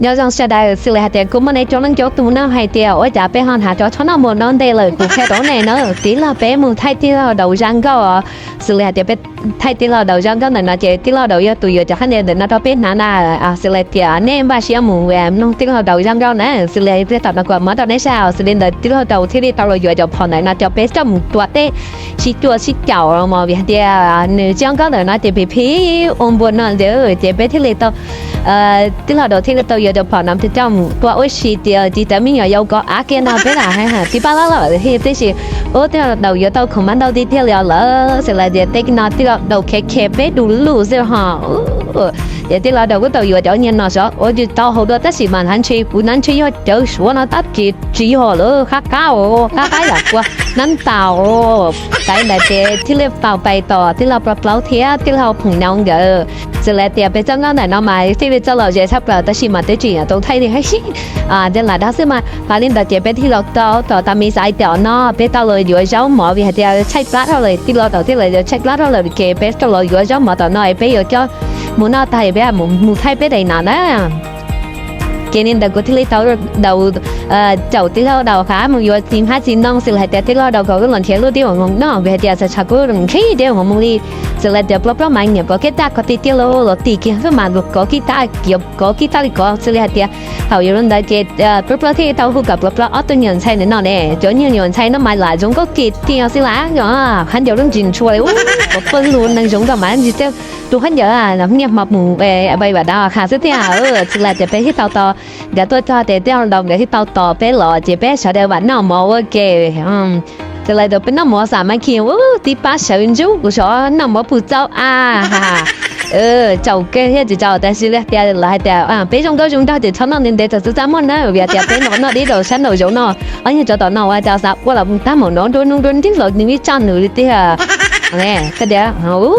Nyob zoo sawv daws, xws li hais tias kuv muaj nej coob leej coob tus no hais tias ua cas peb ho hnav cov tsho noj mus no ntej lawm, kuv qhia rau nej na, tij laug peb mus thaij tij laug Daus zaj nkauj os. Xws li hais tias peb thaij tij laug Daus zaj nkauj ntawm no ces tij laug Daus yog tus yuav cov khaub ncaws ntawm no rau peb hnav na. Xws li tias nej npaj siab mus mloog tij laug Daus zaj nkauj na, xws li pliag tom no kuv muab rau nej saib os. Xws li ntawd tij laug Daus thiaj li tau los yuav cov phom ntawm no coj peb coj mus tua teb sib cuam sib caum los vim hais tias nws zaj nkauj ntawm no ces phim phim ua npua no ntag, ces peb thiaj li tau tij laug Daus thiaj li tau yuav cov phom no coj mus tua ua si tias tsis txawv me nyuam yaus kov av kiag no peb lam hais tib pab lab lawm thiab, tiam sis ub tij laug Daus yuav tau khoom mas ntau tiag tiag li os lawm. Xws li tias tej no tij laug Daus khev khev peb du lug xwb ho. Ces tij laug Daus kuj tau yuav cov nyiaj no xyov ua tsis tau haus dua tab sis mas hnav ntshe kuv hnav ntshe yog cawv Suav no tab sis tsis yog lawm, qab qab os, qab qab yam kua nab ntaus. Thaum ntawd ces thiaj li tau pais tom tij laug Plaub Plaub thiab tij laug Phoom Nyob nkawd. Xws li tias peb txoj nkauj ntawm no mas thiaj li txoj lom zem tshaj plaws tab sis mas twb tsis tau thaij li thiab, ces lam dag xwb mas. Thaum li ntawd ces peb thiaj los tau tom tas me xav hais tias no peb tau los yuav zaub mov vim hais tias tshaij plab dhau lawm, tij laug Daus thiaj los yuav tshaij plab dhau lawm ces peb tau los yuav zaub mov tom no es peb yuav coj mus noj tag peb mus thaij peb daim no na. Ces li ntawd kuv thiaj li tau Daus caum tij laug Daus qab mus yuav txiv hmab txiv ntoo, xws li hais tias tij laug Daus kom wb los nrhiav lub teb uas noj vim hais tias txhais tshaj kuv nqhis teb uas nws mus li. Xws li tias Plaub Plaub mas nyiam kov kiab tag kov tiag tiag los los tim kiag xwb mas kov kiag tag kov kiag tag li kov, xws li hais tias thaum yuav li ntawd ces Plaub Plaub thiaj tau hu kom Plaub Plaub ob tug me nyuam ntxhais ntawm no ne, cov me nyuam ntxhais no mas lam zoo nkauj tiag tiag xwb las, qhov ncauj lub ntsis ntshua li ub, pawg lug neeg zoo nkauj mas ntsis tej tus khaub ncaws nyiaj hmo mus bai vam dav qha xwb tiag. Xws li tias peb thiaj tau tos nkawd tuaj txog ces tij laug Daus nkawd thiaj tau tos peb los ces peb sawv daws vam noj mov ua ke. Xws li tias peb noj mov xam mas khi ub tib pab sawv ntsug kuv sov noj mov pus txaub a, tsaus kawg thiab tsis tsaus tab sis li tias lawv hais tias peb zoo nkauj zoo nraug ces txhob noj ntev ntev txog txawj txaj muag na vim tias peb noj noj dib rau sab nraum zoov no, ob nyuag tsov tom no ua cas xav ua los tag maum no nruab nub nruab nrig los nws ib tsaj nws li tiag. Koj tias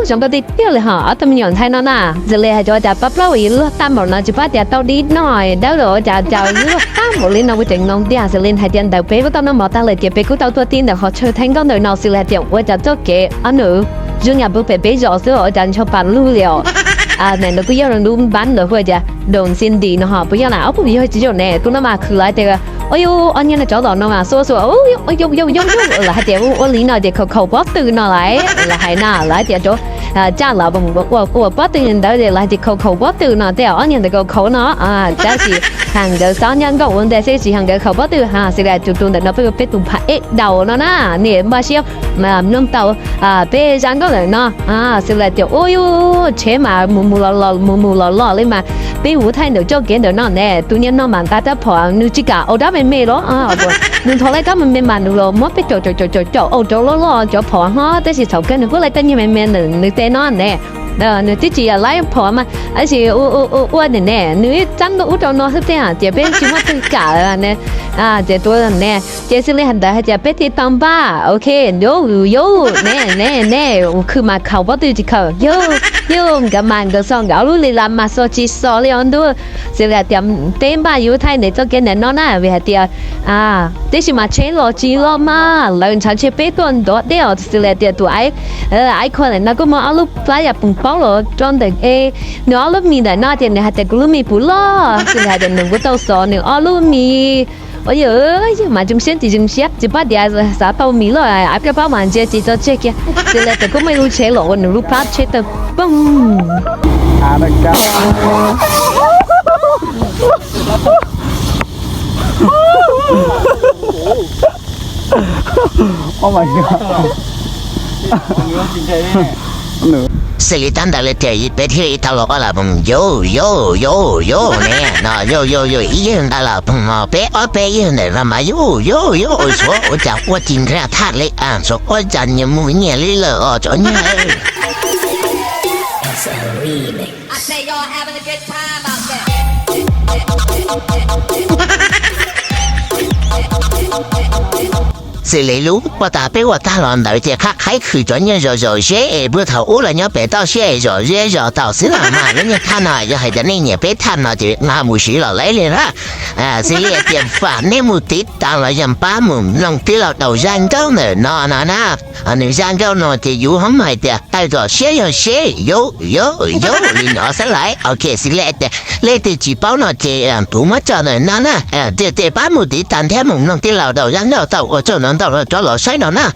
zoo nkauj tiag tiag li ho ob tug me nyuam ntxhais no na. Xws li hais tias ua cas pab plaub uas yus luag tag npaum no tsis paub tias tau dib noj dawb los ua cas cas luag tag npaum li no kuv tseem noog tiag. Xws li hais tias ntawd peb kuj tau noj mov tag lawm ces peb kuj tau tuaj txog ntawm qhov chaw thaij nkauj ntawm no xws li hais tias ua cas txoj kev ob nws zoo yam pem peb zos xwb ua cas ntshaw pas lug li os. Ntawm no kuj yog lub npab ntawd hu ua cas Doos Xi Ntis no ho puas yog na, ob puas yog tsis yog ne, tus no mas khwv lawv tias ua yus ob niag no tsov tom no mas xuas xuas yau yau yau yau lawv hais tias ua li no ces khaum khaum pob tw no lawm lawv hais na, lawv hais tias rau tsaj lawv ua pob tw ntawd ces lawv hais tias khaum khaum pob tw no tej ob niag ntawd khaum khaum no. Tab sis ha nkawd xav nyob nkauj ua ntej xwb tsis ha nkawd khaum pob tw ha xws li tus tus ntawm no peb tus phav ej Daus no na, nej npaj siab mloog tau peb zaj nkauj ntawm no. Xws li tias ua yus tsheb mas mus mus los los mus mus los los li mas peb mus thaij ntawm txoj kev ntawm no ne, tus niag no mas nqa rab phom nws tsis kam ua rab me me los, nws ntho lawm rab me me mas nws los muab peb caum caum caum caum caum ua rau loj loj cov phom ho tab sis thaum kawg nws kuj lawv tej niag me me ntawm nws tej no ne. Nws twb tsis yog lawv phom mas tab sis ua ua ua ne ne nws ib txab ntuj ub rau no xwb tiag ces peb tsis muaj twg kam ne. Ces tus ne ces xws li ntawd hais tias peb thiaj tau npaj ok, yau yau ne ne ne, khwv mas khaum pob tw tsis khaum yau yau, nkawd mas nkawd xo nkawd ob lub li las mas xo tsis xo li os ntuj. Xws li tias peb npaj yuav thaij ntawm txoj kev ntawm no na vim hais tias tab sis mas tsheb los tsis los mas lawv ntshav ntshe peb tuaj ntov deb os. Xws li tias tus aib khua ntawm no kuj muaj ob lub plab yam poom paub los rau ntawm e, nws ob lub mis ntawm no ces nws hais tias kuv lub mis puv loj xws li hais tias nws kuj tau xov nws ob lub mis. Ua yog yog mas zoo siab tsis zoo siab tsis paub tias xav tau mis loj aib plab paub mas ntsia tsis txog tseg kiag. Xws li tias kuj muaj ib lub tsheb los ua nws lub plab tsheb tawg poog. Xws li tab ntawd li tias peb thiaj li tau los ua lam poog yau yau yau yau ne no yau yau yau ib yawg ntawd lam poog no peb ob peb yawg ntawm no mas yau yau yau ua suav ua cas ua tsis nrhiav thaj li suav ua cas nyias mus nyias li lawm os cov nyab. Xws li lub puag ta peb ua tag los ntawd ces qhab qhaib khwm cov nyiaj zom zom zeb es puag thaum ub los nyob pem toj siab es zom zeb zom tau xwb no mas lub nyiaj thaj no yog hais tias nej nyiam peb thaj no ces nqa mus siv los laib li na. Xws li tias vam nej mus tiv tas los yog pab mus mloog tij laug Daus zaj nkauj ntawm no no na. Nws zaj nkauj no ces yus ho hais tias tawm tom siab yog seb yuav yuav yuav li no xwb lauj. Ok, xws li tias leej twg tsis paub no ces kuv muab tso ntawm no na. Tias pab mus tiv tas thiab mus mloog tij laug Daus zaj nkauj tau ua tsaug ntau ntau rau cov los saib no na.